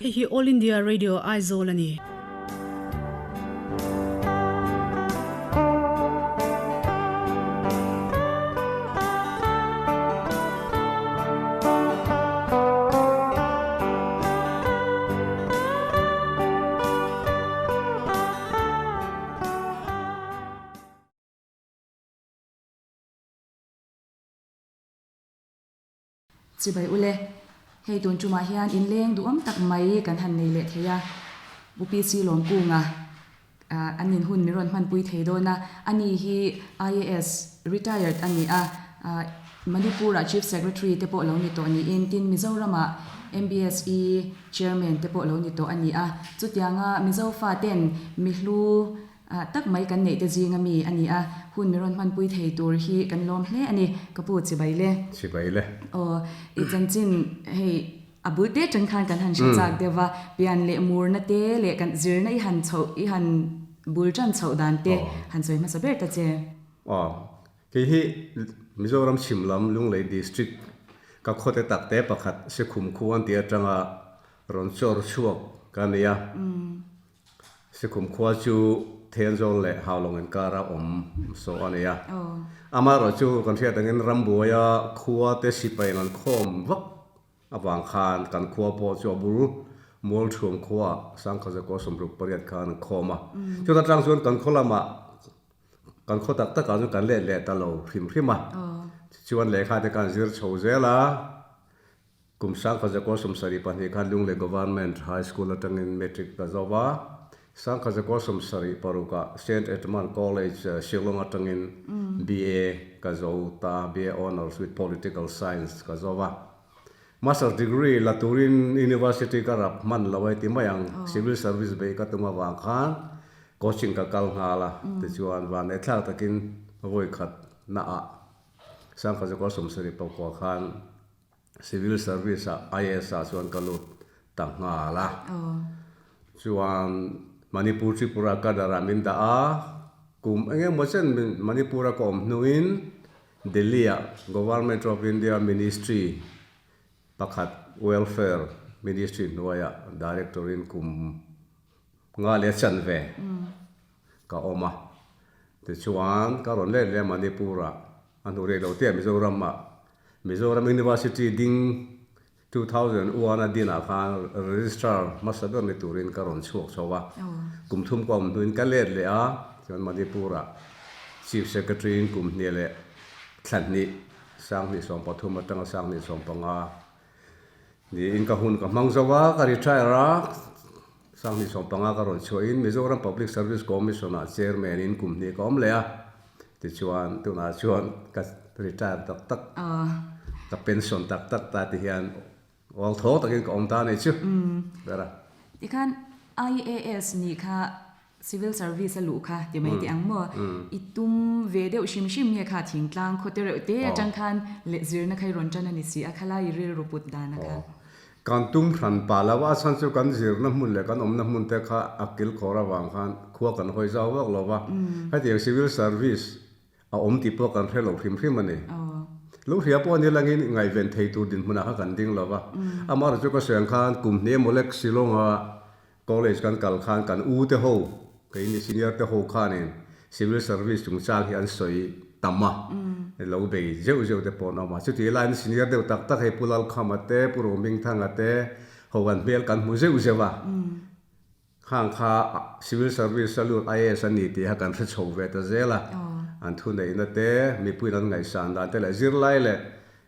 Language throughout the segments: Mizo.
Hei hi All India Radio Aizawl a ni. Chibai ule, hei tun tumah hian inleng duhawm tak mai kan han nei leh thei a, Pu PC Lawmkunga an in hun min rawn hmanpui thei dawn a, ani hi IAS retired a ni a, Manipur-ah Chief Secretary te pawh lo ni tawh niin tin Mizoram-ah MBSE Chairman te pawh lo ni tawh a ni a, chutianga Mizo faten mihlu Ah tak mai kan neih te zinga mi a ni a, hun mi rawn hmanpui thei tur hi kan lawm hle a ni, ka pu chibai le. Chibai le. Aw, i chanchin hei a bul te tang khan kan han hre chak deuh va, pian leh murna te leh kan zirna i han chhoh i han bul tan chhoh dan te han sawi hmasa ber ta che. Aw, kei hi Mizoram chhim lam Lunglei District ka khawte tak te pakhat Sekhum khua an tih atanga rawn chawr chhuak ka ni a. Sikhum khua chu Thenzawl leh Haulawng inkara awm saw a ni a. Amaherawh chu kan hriat angin rambuaia khua te sipai an khawm vak avang khan kan khua pawh chu a bul Mualchhuam khuaah Sangkhazakaw 68 khan an khawm a. Chuta tang chuan kan khaw lamah kan khaw tak takah chuan kan let leh ta lo hrim hrim a. Tichuan lehkha te khan zir chho zel a. Kum Sangkhazakaw 72 khan Lunglei Government High School atangin Matric ka zo va, Sangkhazakaw 76 ah Saint Edmund College, Shillong atangin BA ka zo ta, BA Honours with Political Science ka zo va. Master's degree la turin University ka rap hman lo e ti mai ang, Civil Service beih ka tum avang khan coaching ka kal nghal a, tichuan vanneihthlak takin vawi khat naah Sangkhazakaw 74 khan Civil Service ah IAS ah chuan ka lut ta nghal a. Chuan Manipur Tripura cadre ah min dah a, kum eng emaw chen Manipur a ka awm hnuin Delhi ah Government of India Ministry pakhat Welfare Ministry hnuaiah Director in kum nga leh chanve ka awm a. Tichuan ka rawn let leh a Manipur ah a hnu rei lo te ah Mizoram ah Mizoram University ding 2001 a dinah khan Registrar hmasa ber ni turin ka rawn chhuak chho a, kum thum ka awm hnuin ka let leh a, chuan Manipur-ah Chief Secretary in kum hnih leh thla hnih, sanghnih 13 atanga sanghnih 15 niin ka hun ka hmang zo a, ka retire a, sanghnih 15 ka rawn chhuahin Mizoram Public Service Commission-ah Chairman in kum hnih ka awm leh a. Tichuan tunah chuan ka retire tak tak, ka pension tak tak ta ti hian ual thaw takin ka awm ta a ni chu ber a. Tikhan IAS nih kha civil service a luh kha ti mai teh ang maw? I tum ve deuh hrim hrim nge kha thingtlang khaw te reuh te atang khan leh zirna kha i rawn tan a ni si a, khalai i rilru put dan a kha. Kan tum hran pah lo a, chhan chu kan zirna hmun leh kan awmna hmun te kha a kil khawr avang khan khua kan hawi zau vak lo va, hetiang civil service a awm tih pawh kan hre lo hrim hrim a ni. Lo hria pawh ni langin ngaihven thei tur dinhmunah kha kan ding lo va, amaherawhchu chu ka sawi ang khan kum hnih emaw lek Shillong-a College kan kal khan kan u te ho, keini senior te ho khanin civil service chungchang hi an sawi tam a, lo bei zeuh zeuh te pawh an awm a. Chutih laiin senior deuh tak tak hei Pu Lalkhama te, Pu Rohmingthanga te ho an hmel kan hmu zeuh zeuh a. Khang kha civil service a lut IAS an ni tih kha kan hre chho ve ta zel a. An thuneihna te, mipuiin an ngaihsan dan te leh zirlai leh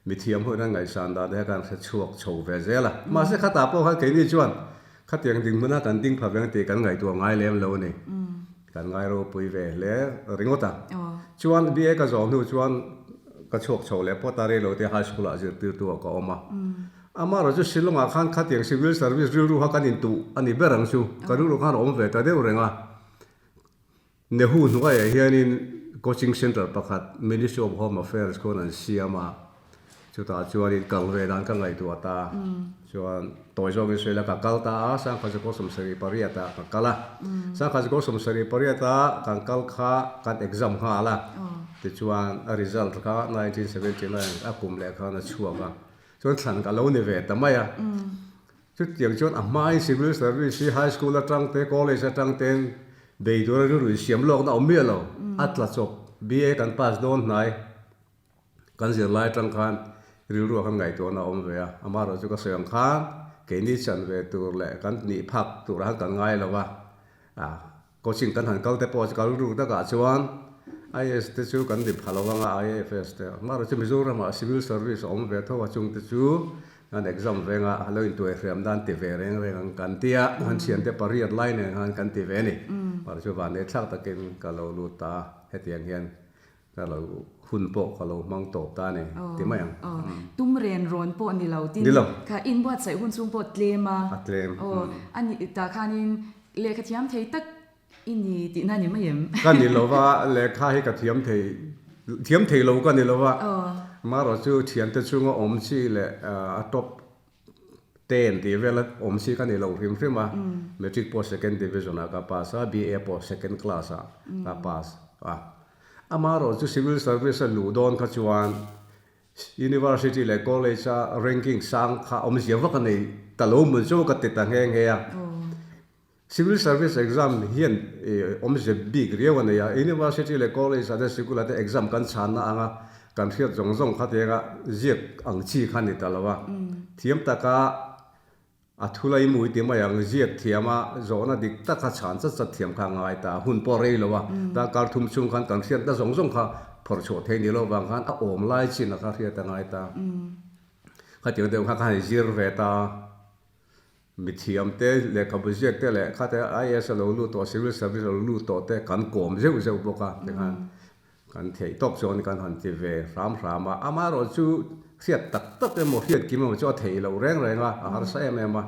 Mithiam ho in an ngaihsan dan te kha kan hre chhuak chho ve zel a. Mahse khatah pawh khan keini chuan khatiang dinghmuna kan ding pha veng tih kan ngaihtuah ngai lem lo a ni. Kan ngai ropui ve hle ringawt a. Chuan BA ka zawh hnu chuan ka chhuak chho leh pawt a, reilo te high school ah zirtirtu ah ka awm a. Amaherawh chu Shillong ah khan khatiang civil service rilru kha kan intuh a ni ber ang chu. Ka rilru khan a awm ve ta deuh reng a. Nehu hnuaiah hianin coaching centre pakhat Ministry of Home Affairs khawn an siam a, chutah chuanin kal ve dan ka ngaihtuah ta. Chuan tawi zawngin sawi la ka kal ta a, Sangkhazakaw 78 ah ka kal a. Sangkhazakaw 78 ah kan kal kha kan exam nghal a, tichuan a result kha 1979 a kum leh khan a chhuak a, chuan thlan ka lo ni ve ta mai a. Chutiang chuan a hmain civil service hi high school atang te, college atang ten bei tura rilru insiam lawkna a awm miah lo. A tla chawp. BA kan pass dawn hnai. Kan zirlai atang khan rilru a kan ngaihtuahna a awm ve a. Amaherawhchu chu ka sawi ang khan keini chan ve tur leh kan nih phak turah khan kan ngai lo va. Coaching kan han kal te pawh chu kal ruk takah chuan IAS te chu kan ri pha lo anga IFS te amaherawhchu chu Mizoramah civil service a awm ve tho a chung te chu kan exam venga a lo intuai hriam dan ti ve reng reng ang kan tia kan thiante pariat lai nen khan kan ti ve a ni. Amaherawhchu chu vanneih thlak takin ka lo lut ta a hetiang hian ka lo hun pawh ka lo hmang tawp ta a ni ti mai ang. Aw, tum ren rawn pawh ni lo tin kha inbuatsaih hun chhung pawh tlem a. A tlem. Aw, a nih tah khanin Lehkha thiam thei tak i ni tihna ni mai em? Ka ni lo va, lehkha hi ka thiam thei, thiam thei lo ka ni lo va. Marawh chu thiante chunga awm chi leh a top ten tih vela awm chi ka ni lo hrim hrim a. Matric pawh second division ah ka pass a, BA pawh second class ah ka pass a. Amarawh chu civil service a luh dawn kha chuan University leh college a ranking sang kha awmzia vak a nei ta lo mun chu ka ti ta nghe nghe a. Civil service exam hian awmzia bik riau a nei a, University leh college ah te sikul ah te exam kan chhanna anga kan hriat zawng zawng kha tianga ziak ang chi kha a ni ta lo a. Thiam taka A thu lai mui ti mai ang, ziak thiam a, zawhna dik tak kha chhan chat chat thiam kha a ngai ta, hun pawh rei lo a, ta kar thum chhung khan kan hriatna zawng zawng kha phawrh chhuah thei ni lo vang khan a awm lai chin a kha hriat a ngai ta. Khatiang deuh kha khan i zir ve ta, mithiam te, lehkhabu ziak te leh khate IAS a lo lut tawh, civil service a lo lut tawh te kan kawm zeuh zeuh bawk a tikhan Kan theih tawk chuan kan han ti ve hram hram a, amaherawh chu hriat tak tak emaw hriat kim emaw chu a theih loh reng reng a, a harsa em em a.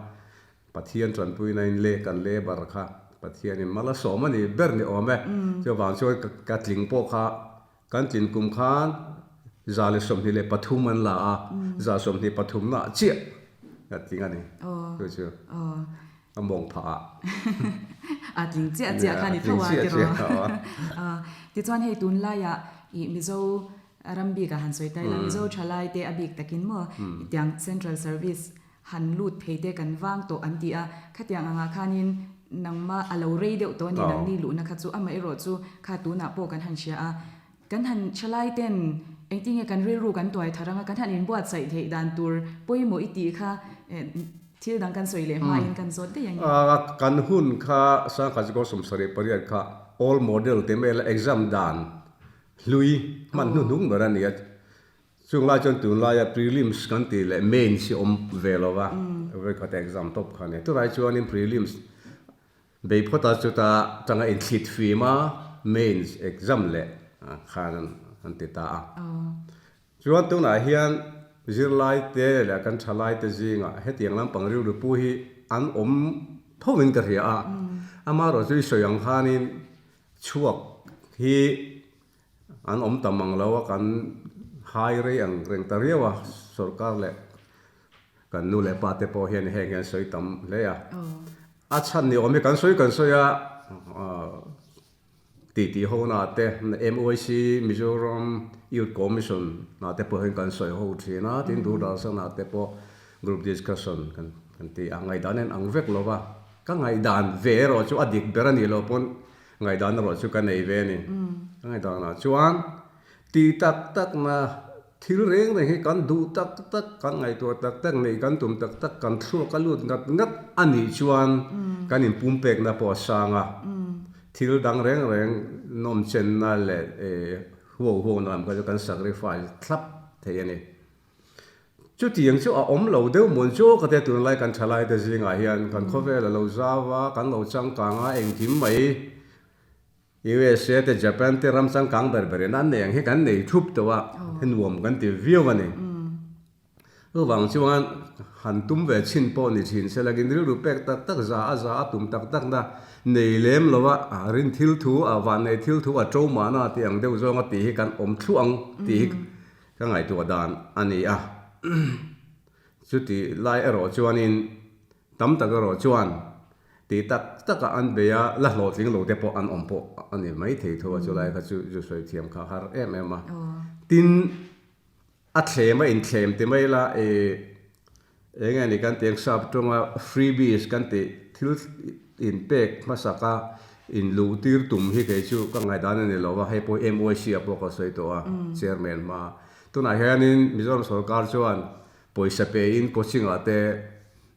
Pathian tanpuina in leh kan labour kha Pathianin mal a sawm a ni ber ni awm e. Chuvang chuan ka tling pawh kha kan tlin kum khan 123 an la a, 123 na chiah ka tling a ni. Chu chu. A mawng phah ah. A tling chiah chiah kha ni tho a ti rawh. Tichuan hei tunlaiah ih Mizo ram bik ah han sawi ta ila Mizo thalai te a bik takin maw tiang Central Service han lut phei te kan vang tawh an ti a, khatiang angah khanin nangmah a lo rei deuh tawh a ni nangni luhna kha chu amaherawh chu kha tunah pawh kan han hria a, Kan han thalai ten engtinge kan rilru kan tuai thar anga kan han inbuatsaih theih dan tur pawimawh i tih kha thil dang kan sawi leh hmain kan zawt daih ang e. Kan hun kha Sangha Zikaw 78 kha old model te mai la exam dan hlui hman hnuhnung ber a ni a. Chung lai chuan tunlaia prelims kan tih leh mains hi awm ve lo va, vawikhat exam tawp kha a ni. Tunlai chuanin prelims Bei phawta chuta tanga inthlit fim a mains exam leh khan an ti ta a. Chuan tunah hian zirlai te leh kan thalai te zingah hetiang lampang rilru pu hi an awm thovin ka hria a. Amaherawhchu i sawi ang khanin chhuak hi an awm tam ang lo a, kan hai rei ang reng ta riau a sorkar leh Kan nu leh pa te pawh hian heng hi an sawi tam hle a. A chhan ni awm hi kan sawi kan sawi a, titi ho na te, MYC, Mizoram Youth Commission na te pawh hian kan sawi ho thin a, tin Doordarshan ah te pawh group discussion kan ti a, ngaihdan en ang vek lo va, ka ngaihdan ve erawh chu a dik ber a nih loh pawn ngaihdan erawh chu ka nei ve a ni. Ka ngaihdan ah chuan Tih tak takna thil reng reng hi kan duh tak tak, kan ngaihtuah tak tak, neih kan tum tak tak, kan thluak a lut ngat ngat a nih chuan kan inpumpekna pawh a sang a. Thil dang reng reng nawmchenna leh huau huauna lam kha chu kan sacrifice thlap thei a ni. Chutiang chu a awm lo deuh mawn chu ka tia tunlai kan thalaite zingah hian kan khawvel a lo zau a, kan lo changkang a, engkim mai USA te Japan te ram changkang ber ber in an nei ang hi kan nei thup tawh a, he nuam kan ti viau a ni. Chuvang chuan han tum ve chhin pawh ni thin se lakin rilru pek tak tak za a za a tum tak tak na nei lem lo a, rin thil thu a van nei thil thu a to mahna tih ang deuh zawng a tih hi kan awm thluah ang tih hi ka ngaihtuah dan a ni a. Chuti lai erawh chuanin tam tak erawh chuan Tih tak taka an bei a, la hlawhtling lo te pawh an awm pawh a ni mai thei tho a, chulai kha chu zu sawi thiam kha a har em em a. Tin, a thlem a inthlem ti mai la, ih, Eng nge ni kan tih ang sap tawnga freebies kan tih thil inpek hmasaka inluhtir tum hi kei chu ka ngaihdan a ni lo va, hei pawh MYC ah pawh ka sawi tawh a, chairman hma. Tunah hianin Mizoram sorkar chuan pawisa pein coaching ah te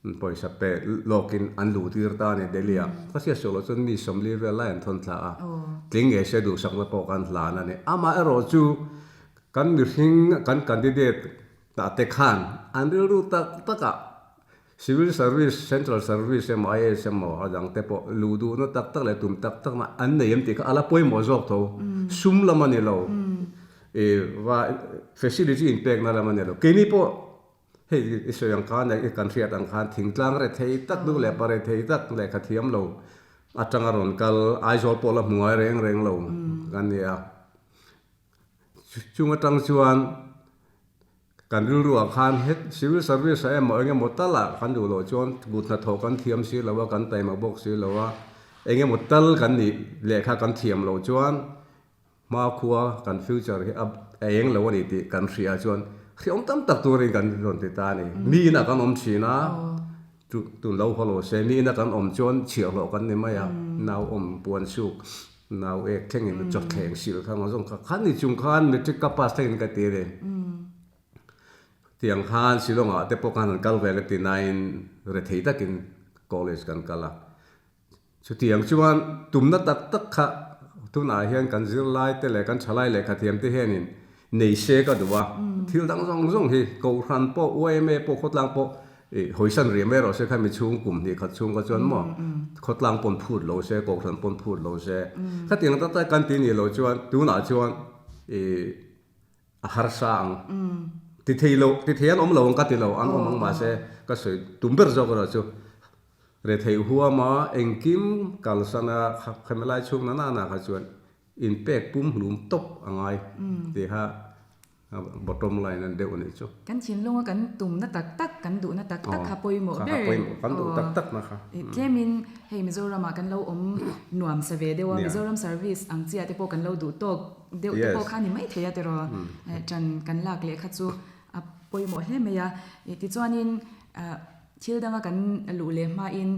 pawisa pe lawkin an luhtir ta a ni Delhi ah. Ka hriat sual loh chuan mi 40 vel lai an thawn thla a, tling ngei se duhsakna pawh kan hlan a ni. Amaherawh chu kan mihring kan candidate Tah te khan an rilru tak takah Civil Service, Central Service emaw IAS emaw a dang te pawh luh duhna tak tak leh tum tak takna an nei em tih kha a la pawimawh zawk tho. Sum lam a ni lo, ih va facility inpekna lam a ni lo. Keini pawh hei i sawi ang khan leh i kan hriat ang khan thingtlang rethei tak duh leh pa rethei tak lehkha thiam lo atanga rawn kal Aizawl pawh la hmu ngai reng reng lo kan ni a. Chung atang chuan kan rilruah khan het civil service ah emaw eng emaw tal ah kan duh loh chuan kut hnathawh kan thiam si lo a, kan taima bawk si lo a, eng emaw tal kan nih lehkha kan thiam loh chuan hmakhua kan future hi a eng lo a ni tih kan hria chuan hriawm tam tak turin kan rawn ti ta a ni. Mi inah kan awm thin a, tun lo haw lo se mi ina kan awm chuan chhiahhlawh kan ni mai a, nau awm puan suk Nau ek thlengin chaw thleng sil kha ngaw zawng kha khan ni chung khan matric ka pass thlengin ka ti a ni. Tiang khan Shillong ah te pawh khan han kal ve ka ti nain rethei takin college kan kal a. Chutiang chuan tumna tak tak kha tunah hian kan zirlai te leh kan thalai lehkhathiam te hianin nei se ka duh a. Thil dang zawng zawng hi Kohhran pawh, yma pawh, khawtlang pawh I hawisan rih mai rawh se kha mi chhung kum hnih khat chhung kha chuan maw khawtlang pawn phut lo se, kohhran pawn phut lo se. Khatiang tak tak kan ti nih loh chuan tunah chuan i a harsa ang. Ti thei lo, ti thei an awm lo ang ka ti lo, an awm ang mahse ka sawi tum ber zawk erawh chu rethei huama engkim kalsana khami lai chhung na nana kha chuan inpek pum hlum tawp a ngai tih kha Bottom line an deuh a nih chu. Kan thinlunga kan tumna tak tak, kan duhna tak tak kha pawimawh ber. Kha pawimawh, kan duh tak tak na kha. Tlemin hei Mizoramah kan lo awm nuam sa ve deuh a, Mizoram service ang chiah te pawh kan lo duh tawk deuh te pawh kha ni mai thei a tiraw. Ṭan kan lak leh kha chu a pawimawh hle mai a. Tichuanin thil danga kan luh leh hmain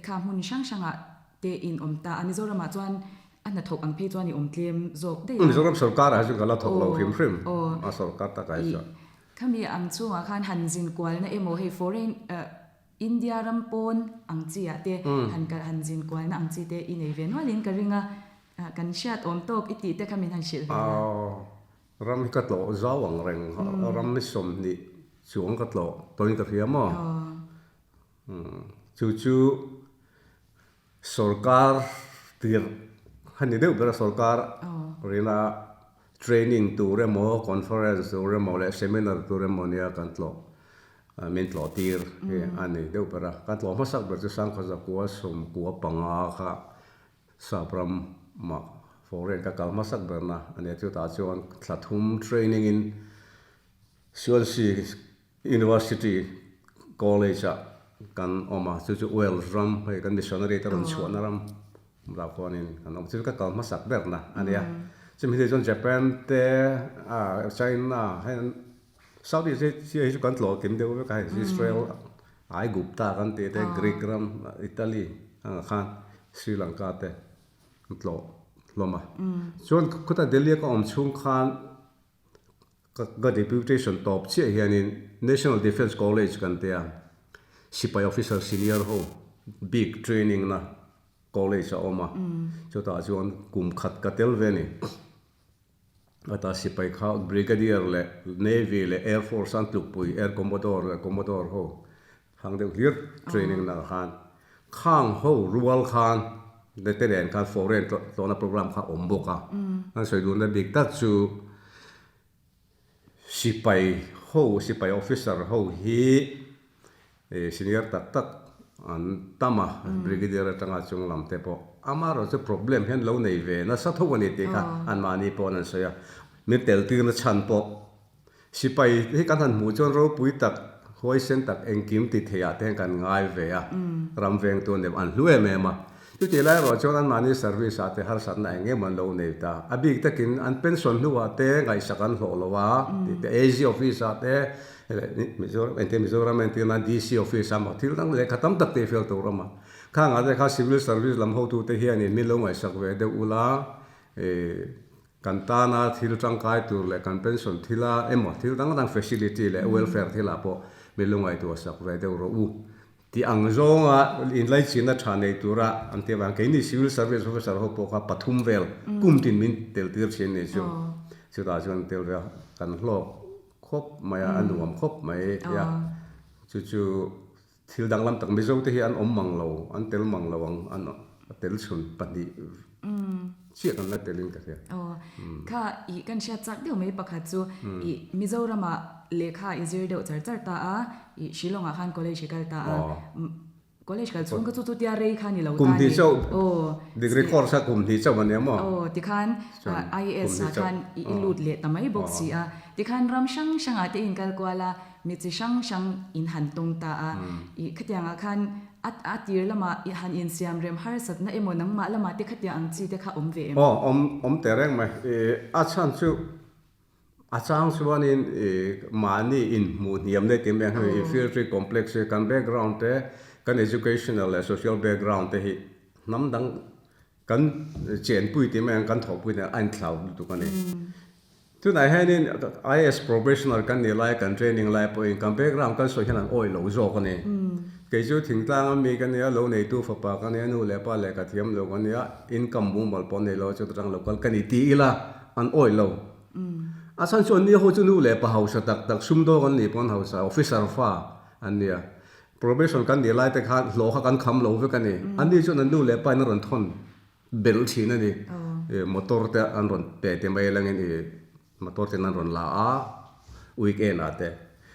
kha hmun hrang hrangah te in awm ta a, Mizoramah chuan A hnathawk ang phei chuan i awm tlem zawk daih a. Mizoram sorkar ah hi chuan ka la thawk lo hrim hrim a sorkar tak ah hi chuan. Khami ang chungah khan han zin kualna emaw hei foreign India ram pawn ang chi ah te han kal han zin kualna ang chi te i nei ve nual in ka ring a, kan hriat awm tawk i tih te kha min han hrilh ve la. Ram hi ka tlawh zau ang reng, ram hi 20 chuang ka tlawh tawhin ka hria maw? Chu chu Sorkar tirh a ni deuh ber a, sorkar rina training tur emaw, conference tur emaw leh seminar tur emaw nia kan tlawh, min tlawh tir hi a ni deuh ber a. Kan tlawh hmasak ber chu Sangkhaw Zakua 95 kha Sapram mah foreign ka kal hmasak berna a nia. Chutah chuan thla thum training in Swansea University College ah kan awm a, chu chu Wales ram hei kan missionary te rawn chhuahna ram lah khuanin kan awm. Chu chu ka kal hmasak berna a nia. Chumi hnu chuan Japan te ah China hei South East Asia hi chu kan tlawh kim deuh vek a hei Israel Aigupta kan tih te Greek ram Italy ang khan Sri Lanka te kan tlawh hlawm a. Chuan khutah Delhi a ka awm chhung khan Ka deputation tawp chiah hianin National Defence College kan tia, sipai officer senior ho bik training na college a awm a, chutah chuan kum khat ka tel ve a ni. Ata sipai kha Brigadier leh Navy leh Air Force an tlukpui Air Commodore leh Commodore ho hang deuh hlir training na khan khang ho rual khan te nen khan foreign tlawhna program kha awm bawk a, an sawi duhna bik tak chu Sipai ho, sipai officer ho hi senior tak tak an tam a, brigadier atanga chung lam te pawh. Amaherawh chu problem hian lo nei ve nasa tho a ni tih kha anmahni pawh an sawi a. Min tel tirna chhan pawh sipai hi kan han hmuh chuan ropui tak, huaisen tak engkim ti theiah te hian kan ngai ve a, ram vengtu an an hlu em em a. Chutih lai erawh chuan anmahni service ah te harsatna eng emaw an lo nei ta. A bik takin an pension hnuah te ngaihsak an hlawh lo a, tih te AG office ah te Mizoram entir Mizoram entir nan DC office a maw thil dang lehkha tam tak tih fel tur a awm a. Khang ah te kha civil service lam hotute hianin min lo ngaihsak ve deuh ula ih kan tana thil tangkai tur leh kan pension thila emaw thil dang dang facility leh welfare thilah pawh min lo ngaihtuah sak ve deuh rawh u tih ang zawnga inlaichinna tha nei tura an tih avang keini civil service officer ho pawh kha pathum vel kum tin min tel tir thin ni chu chutah chuan tel ve a kan hlawk khawp mai a a nuam khawp mai a chu chu Thil danglam tak Mizo te hi an awm mang lo, an tel mang lo ang, an tel chhun pahnih chiah kan la telin ka hria. Aw, kha i kan hriat chak deuh mai pakhat chu i Mizoramah lehkha i zir deuh char char ta a, i Shillong ah khan college i kal ta a, college kal chhung kha chu chutia rei kha ni lo ta ni. Kum hnih chauh, degree course kha kum hnih chauh a nia maw? Aw, tikhan IAS ah khan i lut leh ta mai bawk si a, tikhan ram hrang hrangah te in kal kual a, Mi chi hrang hrang in han tawng ta a, ih khatiangah khan a a tir lamah i han insiam rem harsatna emaw nangmah lamah te khatiang ang chi te kha awm ve em? Aw, awm awm teh reng mai. Ih a chhan chu a chang chuanin ih mahni inhmuh hniam daih tih mai ang hei inferiority complex hi kan background te kan educational leh social background te hi hnam dang Kan chenpui tih mai ang kan thawhpui nen a inthlau lutuk a ni. Tunah hianin IAS probationer kan nih lai kan training lai pawhin kan background kan sawi hian an awih lo zawk a ni. Kei chu thingtlang a mi ka nia, lo neitu fapa ka nia, nu leh pa lehkha thiam lo ka nia, income mumal pawh nei lo chuta tang lo kal ka ni ti ila an awih lo. A chhan chu anni ho chu nu leh pa hausa tak tak sumdawng an nih pawh an hausa, officer fa an nia. Probation kan nih lai te khan hlawh kha kan kham lo vek a ni. An ni chuan an nu leh pa in a rawn thawn belh thin a ni. Motor te an rawn pe te mai langin i motor ten an rawn la a weekend ah te.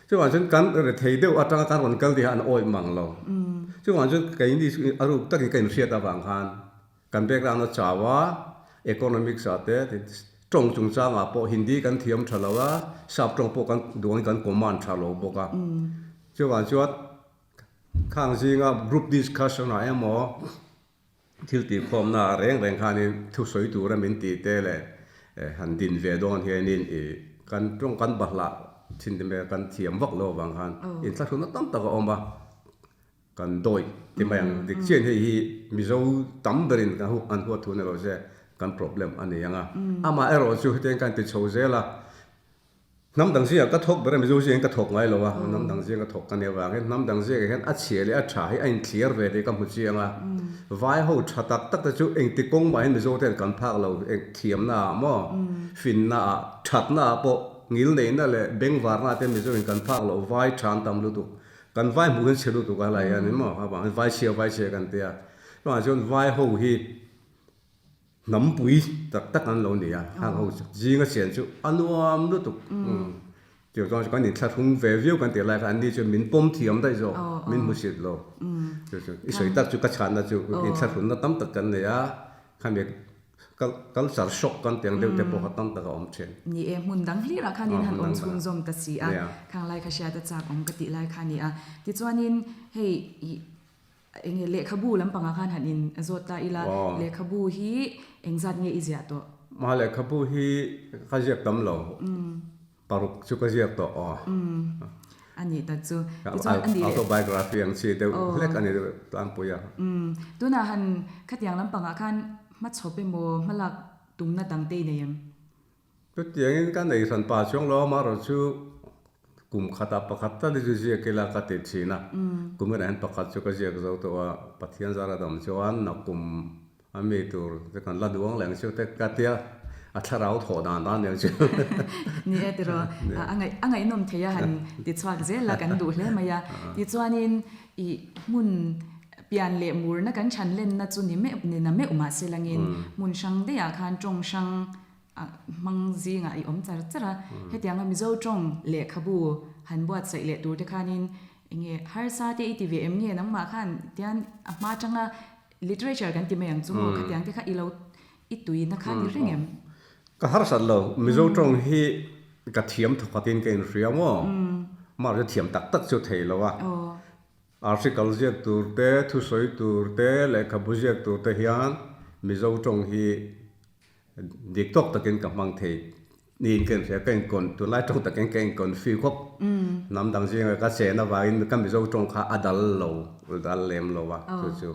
Chuvang chuan kan rethei deuh atanga kan rawn kal tih kha an awih mang lo. Chuvang chuan keini chu a ruk takin ka inhriat avang khan kan background a chau a, economics ah te tawng chungchangah pawh Hindi kan thiam tha lo a, sap tawng pawh kan duangin kan command tha lo bawk a. Chuvang chuan khang zinga group discussion ah emaw thil tihkhawmna ah reng reng khanin thusawi tura min tih te leh han din ve dawn hianin ih kan tawng kan bahlah thin te mai a kan thiam vak lo avang khan inthlahrunna tam tak a awm a, kan dawih ti mai ang. Dik chian hei hi Mizo tam berin kan an huat thu ni lo se kan problem a ni ang a, amaherawhchu hetiang kan ti chho zel a. Hnam dang zingah ka thawk ber a, Mizo zingin ka thawk ngai lo a, hnam dang zinga thawk ka nih avangin hnam dang zingah hian a chhia leh a tha hi a inthliar ve tih ka hmu chiang a. Vai ho tha tak tak te chu engti kawng mahin Mizo ten kan phak lo, eng thiamna ah maw, finna ah, thatna ah pawh ngil neihna leh bengvarna ah te Mizo in kan phak lo, vai tha an tam lutuk. Kan vai hmuh hian chhe lutuk a lai a ni maw, avangin vai chhia vai chhia kan ti a. Chuvangah chuan vai ho hi Hnampui tak tak an lo ni a, hang ho zinga chian chu a nuam lutuk. Tiang chuan kan inthlahrung ve viau kan tih lai khan anni chuan min pawm thiam daih zawk, min hmu sit lo. Chu chu i sawi tak chu ka chhanna chu inthlahrunna tam tak kan nei a, khami culture shock kan tih ang deuh te pawh kha tam tak a awm thin. Ni e, hmun dang hlirah khan in han awm chhunzawm ta si a, khang lai kha hriat a chak awm ka tih lai kha a ni a. Tichuanin hei ih Enge lehkhabu lampangah khan han in zawt ta ila, lehkhabu hi engzat nge i ziah tawh? Mah lehkhabu hi ka ziak tam lo, paruk chu ka ziak tawh aw. A nih tak chu. Tichuan a nih leh. Autobiography ang chi deuh hlek a ni deuh tlangpui a. Tunah han khatiang lampangah khan hmachhawp emaw hmalak tumna dangte i nei em? Chutiangin ka nei hran pa chuang lo amaherawh chu kum khatah pakhat tal hi chu ziak ila ka ti thin a, kum erawh hian pakhat chu ka ziak zo tawh a, Pathian zara dam chuan nakum a mi tur te kan la duang leh ang chu te ka tia a thlarau thawh dan dan nen chu. Ni e tiraw, a ngaih a ngaihnawm thei a han ti chhuak zel a kan duh hle mai a, tichuanin ih hmun pian leh murna kan chhan lenna chu ni meuh ni na meuh mahse langin hmun hrang daihah khan tawng hrang A hmang zingah i awm char char a, hetianga Mizo tawng lehkhabu han buatsaih leh tur te khanin enge harsa te i ti ve em nge nangmah khan tian a hma atanga literature kan ti mai ang chu maw khatiang te kha i lo i tuina kha ni reng em? Ka harsat lo, Mizo tawng hi ka thiam thawkhatin ka inhria maw? Mahse chu thiam tak tak chu thei lo a. Article ziak tur te, thusawi tur te, lehkhabu ziak tur te hian Mizo tawng hi Dik tawk takin ka hmang thei. Niin ka inhria, ka inkawn, tunlai tawng takin ka inkawn fee khawp. Hnam dang zinga ka chen avangin ka Mizo tawng kha a dal lo, dal lem lo a, chu chu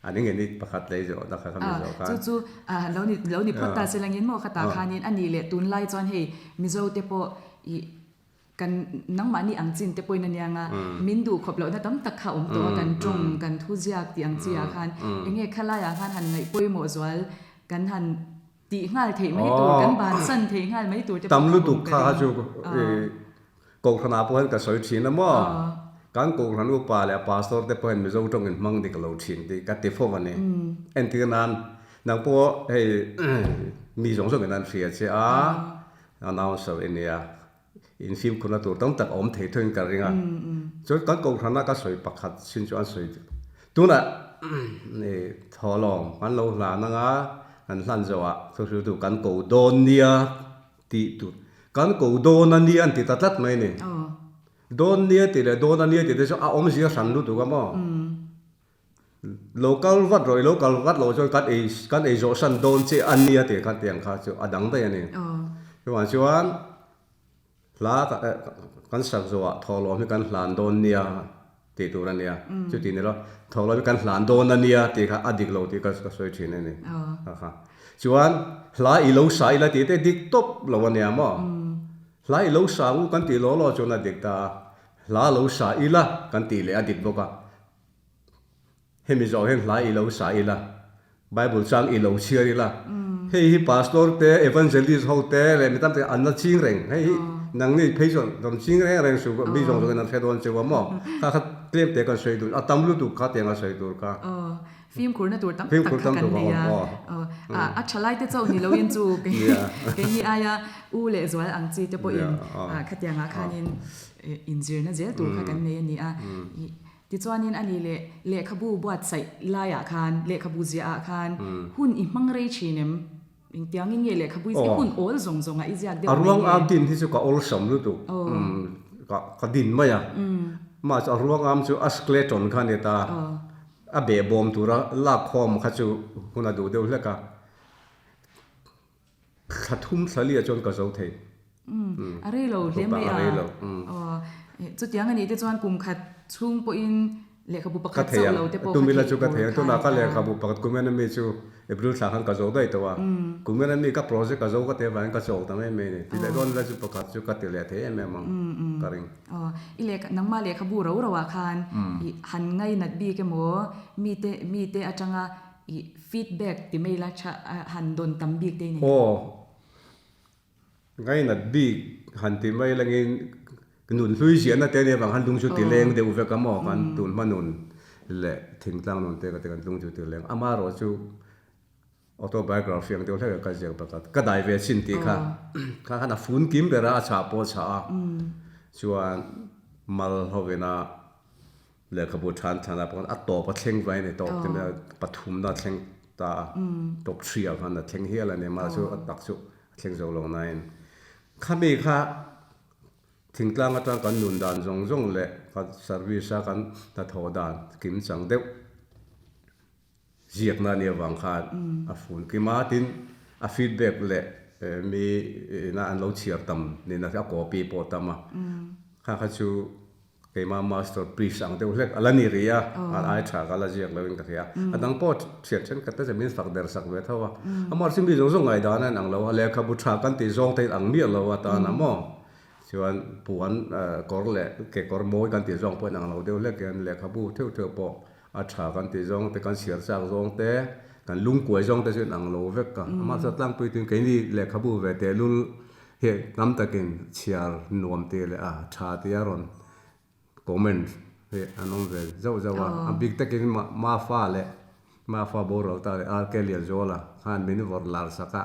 a ni nge ni pakhat lei zawh na kha ka Mizo khan. Chu chu lo ni, lo ni phawt ta se langin maw khatah khanin a nih leh tunlai chuan hei Mizo te pawh ih Kan nangmahni ang chin te pawhin a niang a, min duh khawp lohna tam tak kha a awm tawh a, kan tawng, kan thuziak tih ang chi ah khan eng nge khalaiah khan han ngaih pawimawh zual kan han tih nghal theih mai tur, kan bansan theih nghal mai tur te pawh kha Tam lutuk awm ka kha ring. chu Kohhranah pawh hian ka sawi thin a maw? Kan Kohhran upa leh Pastor te pawh hian Mizo tawngin hmang dik lo thin tih ka ti fo a ni. Entir nan nang pawh hei mi zawng zawngin an hria che a, announcer i nia. In fimkhurna tur tam tak a awm thei thawin ka ring a. Chuan kan kohhrana ka sawi pakhat chin chu an sawi tunah thawhlawm kan lo hlan anga kan hlan zawhah thuhriltu kan ko dawn nia tih tur kan ko dawn a nia an ti ta tlat mai a ni. Dawn nia tih leh dawn a nia tih te chu a awmzia hran lutuk a maw? Lo kal vat rawh i lo kal vat loh chuan kan ei kan ei zawh san dawn che a nia tih kha tiang kha chu a dang daih a ni. Chuvang chuan hla kan sak zawhah thawhlawm hi kan hlan dawn nia tih tur a nia. Chuti ni lo thawhlawm hi kan hlan dawn a nia tih kha a dik lo tih ka sawi thin a ni. Chuan hla i lo sa ila tih te dik tawp lo a nia maw? Hla i lo sa ngu kan tih law law chuan a dik ta a, hla lo sa ila kan tih leh a dik bawk a. Hemi zawh hian hla i lo sa ila, Bible chang i lo chhiar ila, hei hi Pastor te, Evangelist ho te leh mi tam tak an la ching reng, hei hi nangni phei chuan rawn ching reng reng suh, mi zawng zawngin an hre dawn cheu a maw? Kha kha tlem te kan sawi dun, a tam lutuk kha tiang a sawi tur kha. Fimkhurna tur tam tak kha kan nei a, a tha lai te chauh ni loin chu keini aia u leh zual ang chi te pawhin khatiangah khanin inzirna zel tur kha kan nei a ni a. Tichuanin a ni leh lehkhabu buatsaih laiah khan, lehkhabu ziahah khan hun i hmang rei thin em? Engtiangin nge lehkhabu i hun awl zawng zawngah i ziak deuh mai nge? A ruang am din hi chu ka awlsam lutuk, ka din mai a. Mah chu a ruang am chu a skeleton kha a ni ta, a behbawm tura lak khawm kha chu hun a duh deuh hlek a. Thla thum thla liah chuan ka zo thei. A rei lo hle mai a. A rei lo. Chutiang a nih te chuan kum khat chhung pawhin lehkhabu pakhat chauh lo te pawh ka thei ang. Ka thei ang. Tunah ka lehkhabu pakhat kumin ami chu April thla khan ka zo daih tawh a. Kumin ami ka project ka zo ka tih avangin ka chawk ta mai mai a ni. Ti leh dawn ila chu pakhat chu ka ti leh thei em em ang ka ring. I lehkha nangmah lehkhabu ro ro ah khan i han ngainat bik emaw mite mite atanga I feedback ti mai la tha han dawn tam bik te i nei. Aw, ngainat bik han ti mai langin nun hlui ziahna te ania vang han lung chu ti leng deuh vek a maw kan tun hma nun leh thingtlang nun te ka ti kan lung chu ti leng amaherawh chu autobiography ang deuh hlek a ka ziak pakhat ka dai ve chin tih kha kha khan a fun kim ber a a chhah pawh a chhah a chuan mal hovin a Lehkhabu than than ah pawh a tawp a thleng vai a ni tawp te mai a pathumna a thleng ta a top three ah khan a thleng hial a ni mah chu a tak chu a thleng zo lo nain khami kha thingtlang atang kan nun dan zawng zawng leh kan service a kan hnathawh dan kim chang deuh ziakna a nih avang khan a fun kim a tin a feedback leh mi ina an lo chhiar tam nen a copy pawh tam a kha kha chu Keimah master piece ang deuh hlek a la ni rih a, a ai tha ka la ziak loin ka hria. A dang pawh thian thenkhat te chu min fak der sak ve tho a. Amah chu mi zawng zawng ngaihdan a inang lo a, lehkhabu tha kan tih zawng te ang miah lo atan a maw? Chuan puan kawr leh kekawr mawi kan tih zawng pawh inang lo deuh hlek hian lehkhabu theuh theuh pawh a tha kan tih zawng te, kan chhiar chak zawng te, kan lungkuai zawng te chu inang lo vek a. Amah chu a tlangpui tuin keini lehkhabu ve tehlul Hei tam takin chhiar nuam tih leh a tha tia rawn comment hi an awm ve zauh zauh a, a bik takin Mafa leh Mafa boral ta leh RK Lianzuala khan min vawrh lar sak a,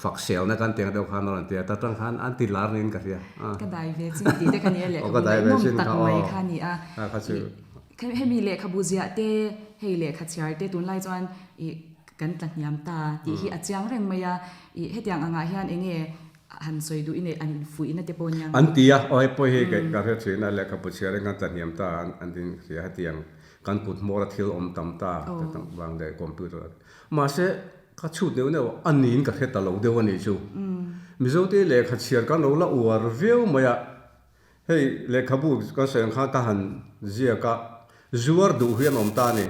fak selna kan tih ang deuh khan a rawn ti a, ta tang khan an ti lar niin ka hria. Ka dai ve chin tih te kha nia lehkhabu ngaihnawm tak mai kha a ni a, hemi lehkhabu ziah te hei lehkha chhiar te tunlai chuan ih Kan tla hniam ta tih hi a chiang reng mai a, i hetiang angah hian eng nge han sawi duh i neih an infuihna te pawh nia. An ti a, aw hei pawh hi ka hre thin a, lehkhabu chhiar in kan tla hniam ta an tin hria hetiang kan kut hmawr a thil awm tam ta vang leh computer mahse. ka chhut neuh neuh a niin ka hre ta lo deuh a nih chu. Mizote lehkha chhiar kan lo la uar viau mai a, hei lehkhabu kan sawi ang khan ka han ziak a, zuar duh hi an awm ta a ni.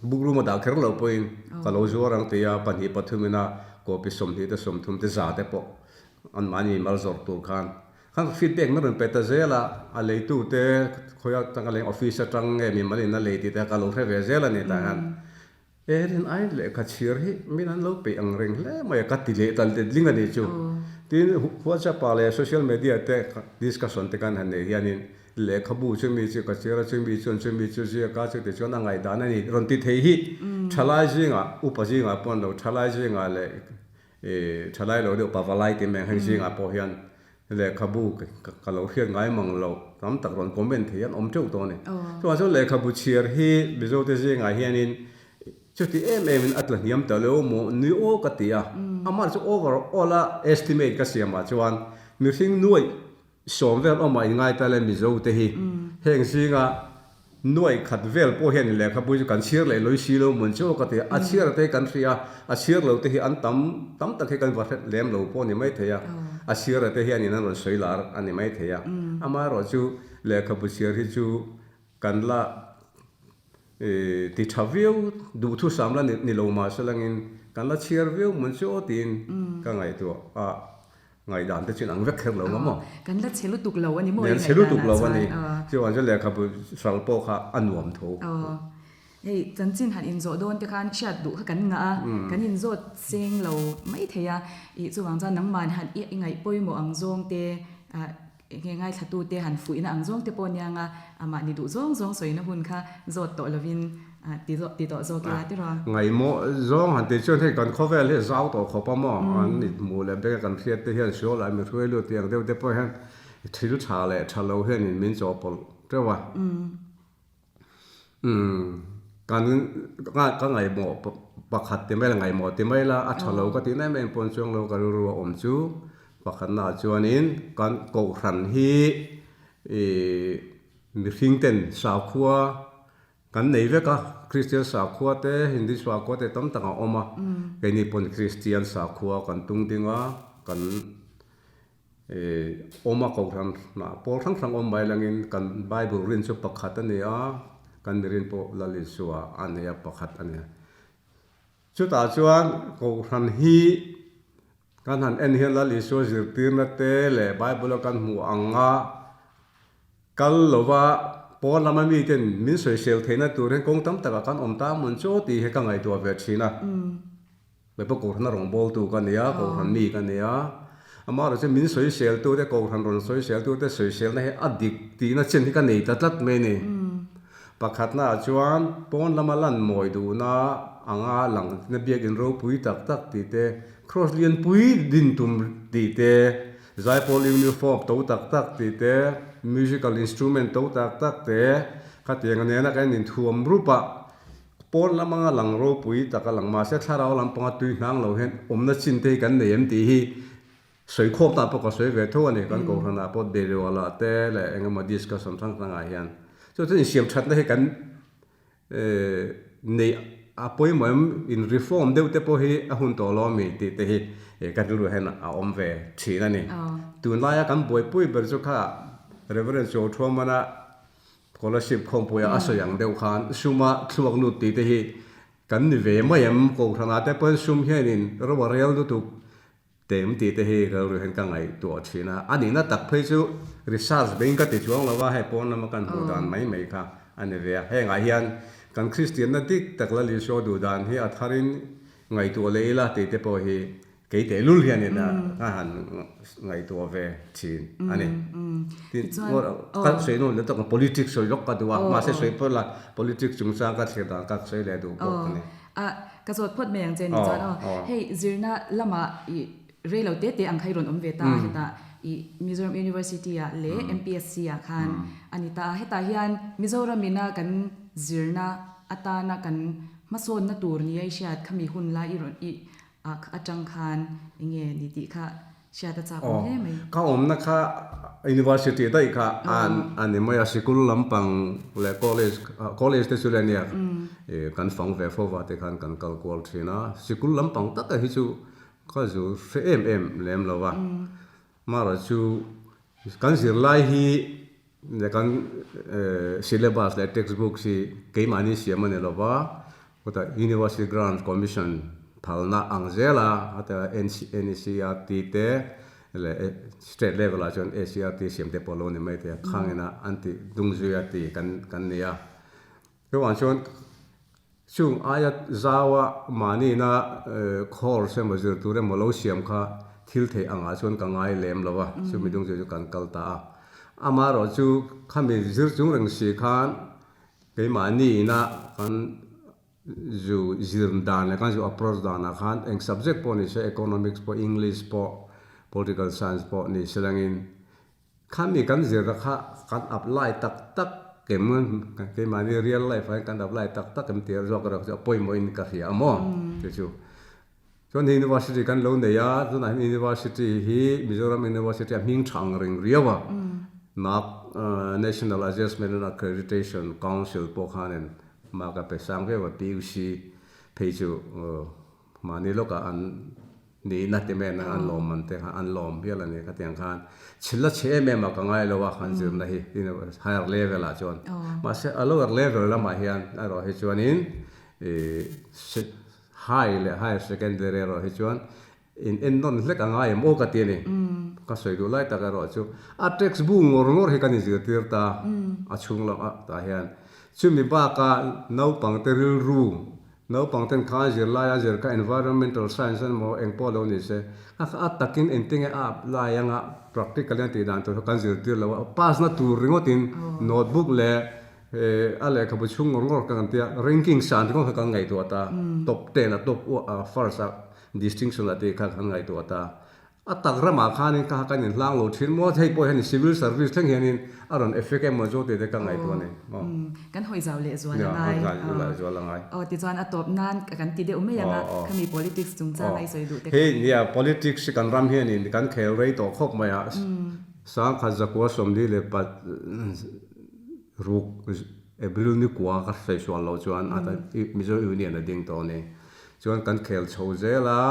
Book room a dah kher loh pawhin ka lo zuar ang tih a, pahnih pathum ina copy 20 te 30 te za te pawh anmahni mal zawrh tur khan Khan feedback na rawn pe ta zel a, a leitu te khawi atang a leng office atang nge mimal in a lei tih te ka lo hre ve zel a ni tah hian e rin ai lehkha chhir hi min an lo peih ang reng hle mai a ka ti leh ta letling a nih chu. Tin WhatsApp ah leh social media te discussion te kan han neih hianin lehkhabu chumi chu ka chhir a chumi chuan chumi chu ziak a chuti chuan a ngaihdan a ni rawn ti thei hi thalai zingah upa zingah pawh an lo thalai zingah leh I thalai lo deuh pavalai tih mai ang heng zingah pawh hian lehkhabu ka lo hriat ngai mang lo tam tak rawn comment thei an awm teuh tawh a ni. Chuvang chuan lehkhabu chhiar hi Mizote zingah hianin chuti em emin a tla hniam ta lo maw ni aw ka ti a, amah chu over all a estimate ka siamah chuan mihring nuaih 10 vel awmah inngai ta le Mizote hi heng zinga nuaih khat vel pawh hian lehkhabu chu kan chhiar leh lawih si lo mun chu ka ti a, a chhiar te kan hria a, a chhiar lo te hi an tam tam tak hi kan va hret lem lo pawh a ni mai thei a, a chhiar te hianin an rawn sawi lar a ni mai thei a, amaherawhchu lehkhabu chhiar hi chu kan la ti tha viau duhthusam la ni lo mahse langin kan la chhiar viau mun chu aw tiin ka ngaihtuah a. Ngaihdan te chu in ang vek kher lo nga maw? Kan la chhe lutuk lo a ni maw i ngaihdan ah chuan? Chhe lutuk lo a ni. Chuan chu lehkhabu hral pawh kha a nuam tho. Hei chanchin han inzawh dawn te khan hriat duh kha kan ngah a, kan inzawt seng lo mai thei a. Ih chuvang chuan nangman han i ngaih pawimawh ang zawng te, nge ngaithlatu te han fuihna ang zawng te pawh nia nga, amah ni duh zawng zawng sawina hun kha zawt tawh lovin Ti zawk ti tawh zawk ila tiraw? Ngaihmawh zawng han tih chuan hei kan khawvel hi a zau tawh khawp a maw? An mithmuh leh beng a kan hriat te hian sual ah mi hruai lut tih ang deuh te pawh hian thil tha leh tha lo hian in min chawhpawlh teuh a. Kan ka ngaihmawh pakhat ti mai la ngaihmawh ti mai la a tha lo ka tih na em em pawn chuang lo ka rilru a awm chu pakhatna ah chuanin kan kohhran hi ih mihring ten sakhua Kan nei vek a, Kristian sakhua te, Hindi sakhua te tam tak a awm a, keini pawn Kristian sakhua kan tung ding a, kan awm a kohhran hnah pawl hrang hrang awm mai langin kan Bible rin chu pakhat a ni a, kan mirin pawh Lal Isua a nei a pakhat a ni a. Chutah chuan kohhran hi kan han en hian Lal Isua zirtirna te leh Bible a kan hmuh ang a, Kal lova pawn lama miten min sawisel theihna tur hian kawng tam takah kan awm ta mawn chu tih hi ka ngaihtuah ve thin a. Kei pawh Kohhran a rawngbawltu ka nia, Kohhran mi ka nia. Amaherawh chu min sawiseltute, Kohhran rawn sawiseltute sawiselna hi a dik tihna chin hi ka nei ta tlat mai a ni. Pakhatnaah chuan pawn lama lan mawi duhna anga langna biakinn ropui tak tak tih te, Kraws lianpui din tum tih te, Zaipawl uniform to tak tak tih te, musical instrument to tak tak te, khatiang nena kan inthuam rup a, pawn lam anga lang ropui tak a lang mahse thlarau lampanga tui hnang lo hian awmna chin te hi kan nei em tih hi sawi khawm tan pawh ka sawi ve tho a ni. Kan kohhranah pawh Deliwala te leh eng emaw discussion hrang hrangah hian chu chuan insiam thatna hi kan Neih a pawimawh em? In reform deuh te pawh hi a hun tawh lo ami tih te hi ka rilru hian a awm ve thin a ni. Tunlaia kan buaipui ber chu kha Reverend Chawthuamana scholarship khawmpuia a sawi ang deuh khan suma thluak lut tih te hi kan ni ve mai em? Kohhranah te pawhin sum hianin ro a rel lutuk Tem tih te hi ka rilru hian ka ngaihtuah thin a, a nihna tak phei chu research beng ka ti chuang lo a, hei pawn lama kan hmuh dan mai mai kha a ni ve a. Hengah hian kan Kristianna dik tak Lal Isua duh dan hi a tharin ngaihtuah leh ila tih te pawh hi kei tehlul hianin ka han ngaihtuah ve thin a ni. Tin, ka sawi nawn leh tawk ang, politics sawi lawk ka duh a, mahse sawi pawh la politics chungchang ka thlir dan ka sawi leh duh bawk a ni. A, ka zawt phawt mai ang che ni chuan aw. Hei zirna lamah i rei lo te te ang kha i rawn awm ve ta a hetah i Mizoram University ah leh MPSC ah khan a ni ta a. Hetah hian Mizoram ina kan zirna atana kan hmasawnna tur nia i hriat khami hun lai i rawn i atang khan enge ni tih kha Hriat a chak awm hle mai. Ka awmna kha University daih kha a ni mai a, sikul lampang leh college, college te chu le nia. Kan fang ve fo va te khan kan kal kual thin a, sikul lampang taka hi chu ka zu hre em em lem lo va. Mara chu kan zirlai hi leh kan syllabus leh textbook hi keimahni siam a ni lo va, chutah University Grant Commission phalna ang zel a, heta NCERT te leh state level ah chuan SCERT siam te pawh lo ni mai thei a, khangin a an tih dung zui a tih kan nei a. Chuvang chuan chung aia zaua mahnina course emaw zir tur emaw lo siam kha thil theih angah chuan ka ngai lem lo a, chumi dung chu kan kal ta a. Amaherawh chu khami zir chung reng si khan keimahniina kan zu zir dan leh kan zu approach danah khan eng subject pawh ni se economics pawh English pawh political science pawh ni se langin Khami kan zirna kha kan apply tak tak kem keimahni real life ah hian kan apply tak tak em tih zawk erawh chu a pawimawh in ka hria a maw chu chu. Chuan university kan lo nei a tunah hian university hi Mizoram University a hming tha ang reng riau a nak National Assessment and Accreditation Council pawh khanin mark a pe sang viau a PUC phei chu mahni lawkah an Nihna ti mai an lawm man te kha an lawm hial a ni khatiang khan chhil a chhe em em a ka ngai lo a han zirna hi higher level ah chuan mahse a lower level lamah hian erawh hi chuanin ih high leh higher secondary erawh hi chuan in en nawn hlek a ngai em aw ka ti a ni ka sawi duh lai tak erawh chu a text bu ngawr ngawr hi kan inzirtir ta a chhung lamah tah hian chumi bakah naupang te rilru Naupang ten kha zirlai a zir kha environmental science emaw eng pawh lo ni se, a kha a takin engtinge a apply anga practical in a tih dan tur kha kan zirtir lo a, pass na tur ringawt in notebook leh a lehkhabu chhung ngawr ngawr kha kan tia ranking san ringawt kha kan ngaihtuah ta, top ten a top first a distinction a tih kha kan ngaihtuah ta. A tak ramah khanin ka kan inhlang lo thin maw? Hei pawh hian civil service thleng hianin a rawn effect emaw chu tih te ka ngaihtuah a ni. Kan hawi zau leh zual a ngai. Hawi zau leh zual a ngai. Aw tichuan a tawp nan kan ti deuh mai ang a, khami politics chungchang a i sawi duh te kha. Hei nia politics hi kan ram hianin kan khel rei tawh khawp mai a, sangkhat zakua sawmli leh pat ruk April ni kua ka sawi sual loh chuan Mizo Union a ding tawh a ni. Chuan kan khel chho zel a.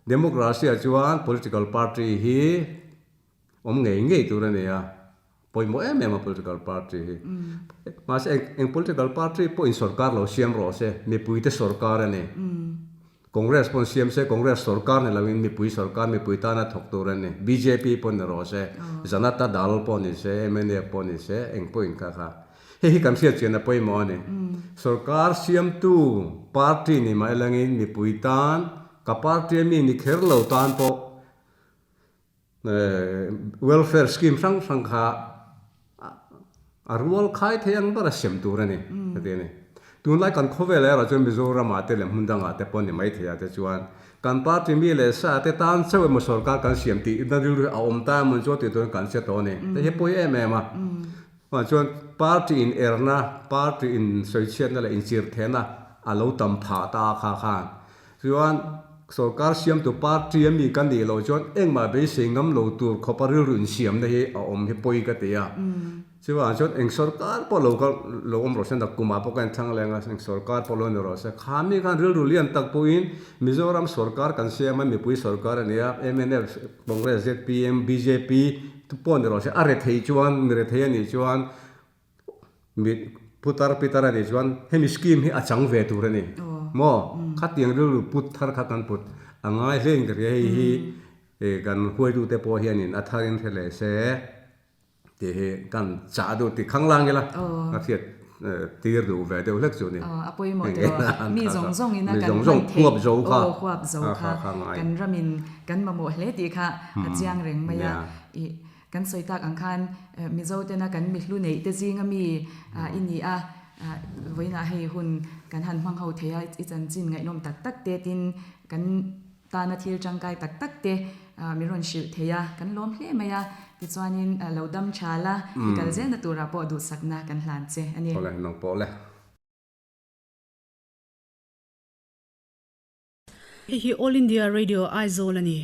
Democracy ah chuan political party hi awm ngei ngei tur a ni a, pawimawh em em a political party hi. Mahse eng political party pawh in sorkar lo siam rawh se, mipuite sorkar a ni. Congress pawh siam se, Congress sorkar ni loin mipui sorkar, mipui tana thawk tur a ni. Bjp pawh ni rawh se, Janata Dal pawh ni se, mnf pawh ni se, eng pawh in kha kha. Hei hi kan hriat chian a pawimawh a ni. Sorkar siamtu party ni mah elangin mipui tan, ka party a mi ni kher lo tan pawh welfare scheme hrang hrang kha a rual khai thei ang ber a sem tur a ni ka ti a ni. Tunlai kan khawvel erawh chuan Mizoramah te leh hmun dangah te pawh ni mai thei ah te chuan kan party mi leh sa te tan chauh emaw sorkar kan siam tih na rilru hi a awm ta emaw chu tih turin kan hre tawh a ni. Hei hi pawi em em a. Chuvang chuan party in erna, party in sawichhiatna leh inchirthehna a lo tam phah ta a kha khan. Chuan sorkar siamtu party a mi ka nih loh chuan engmah beisei ngam lo tur khawpa rilru insiamna hi a awm hi pawi ka ti a. Chuvang chuan eng sorkar pawh lo ka lo awm rawh se, nakkumah pawh ka inthlang leng a, eng sorkar pawh lo ni rawh se, kha mi khan rilru lian tak pawhin Mizoram sorkar kan siam a, mipui sorkar a ni a, mnf, Congress, zpm, bjp, Tu pawh ni rawh se, a rethei chuan, mi rethei a nih chuan, mi putar pitar a nih chuan hemi scheme hi a chang ve tur a ni. Maw? Khatiang rilru put thar kha kan put a ngai hle in ka hria hei hi kan huaitute pawh hianin a thar in hre leh se tih hi kan chah duh ti khanglang ila ka hriat tir duh ve deuh hlek chu ni. A pawimawh tawh a, mi zawng zawng ina kan hman theih huap zo kha aw huap zo kha kan ramin kan mamawh hle tih kha a chiang reng mai a. Ih kan sawi tak ang khan Mizo tena kan mihlu neih te zinga mi i ni a, vawiinah hei hun kan han hmang ho thei a, i chanchin ngaihnawm tak tak te tin kan Tana thil tangkai tak tak te min rawn hrilh thei a, kan lawm hle mai a, tichuanin lo dam tha la, i kal zelna turah pawh duhsakna kan hlan che a ni. Awle, nang pawh le. Hei hi All India Radio Aizawl a ni.